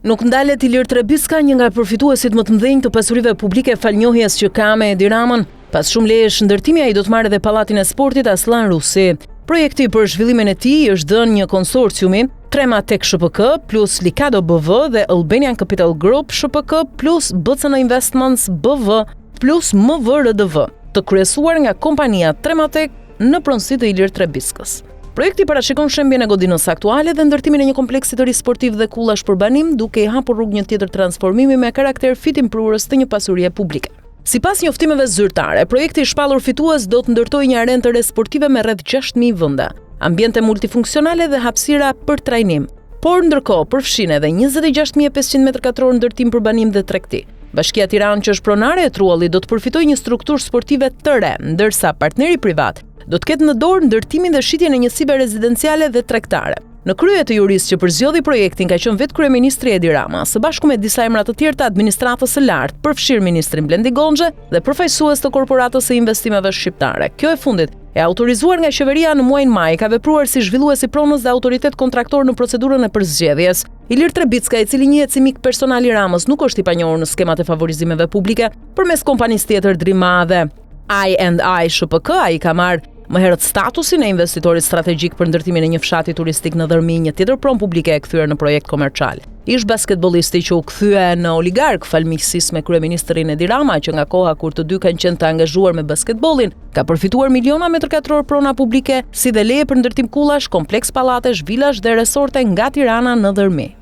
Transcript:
Nuk ndalet Ilir Trebicka, një nga përfituesit më të mëdhenj të pasurive publike falë njohjes që ka me Edi Ramën. Pas shumë lejesh ndërtimi ai do të marrë edhe pallatin e sportit Asllan Rusi. Projekti për zhvillimin e tij është dhënë një konsorciumi Trematek SHPK plus Licado BV dhe Albanian Capital Group SHPK plus BCN Investments BV plus MVRDV, të kryesuar nga kompania Trematek në pronësi të Ilir Trebickës. Projekti parashikon shembjen e godinës aktuale dhe ndërtimin e një kompleksi të ri sportiv dhe kullash për banim, duke i hapur rrugë një tjetër transformimi me karakter fitimprurës të një pasurie publike. Sipas njoftimeve zyrtare, projekti i shpallur fitues do të ndërtojë një arenë të re sportive me rreth 6000 vende, ambiente multifunksionale dhe hapësira për trajnim. Por ndërkohë përfshin edhe 26500 metra katror ndërtim për banim dhe tregti. Bashkia Tiranë që është pronare e truallit do të përfitojë një strukturë sportive të re, ndërsa partneri privat do të ketë në dorë ndërtimin dhe shitjen e njësive rezidenciale dhe tregtare. Në krye të jurisë që përzgjodhi projektin ka qenë vetë kryeministri Edi Rama, së bashku me disa emra të tjerë të administratës së lartë, përfshirë ministrin Blendi Gonxhe dhe përfaqësues të Korporatës së Investimeve Shqiptare. Kjo e fundit, e autorizuar nga qeveria në muajin maj, ka vepruar si zhvillues i pronës dhe autoritet kontraktor në procedurën e përzgjedhjes. Ilir Trebicka, i cili njihet si mik personal i Ramës, nuk është i panjohur në skemat e favorizimeve publike përmes kompanisë tjetër Drima dhe I&I SHPK, ai ka marrë më herët statusin e investitorit strategjik për ndërtimin e një fshati turistik në Dhërmi, një tjetër pronë publike e kthyer në projekt komercial. Ish basketbollisti që u kthye në oligark falë miqësisë me kryeministrin Edi Rama, që nga koha kur të dy kanë qenë të angazhuar me basketbollin, ka përfituar miliona metër katror prona publike, si dhe leje për ndërtim kullash, kompleks pallatesh, vilash dhe resorte nga Tirana në Dhërmi.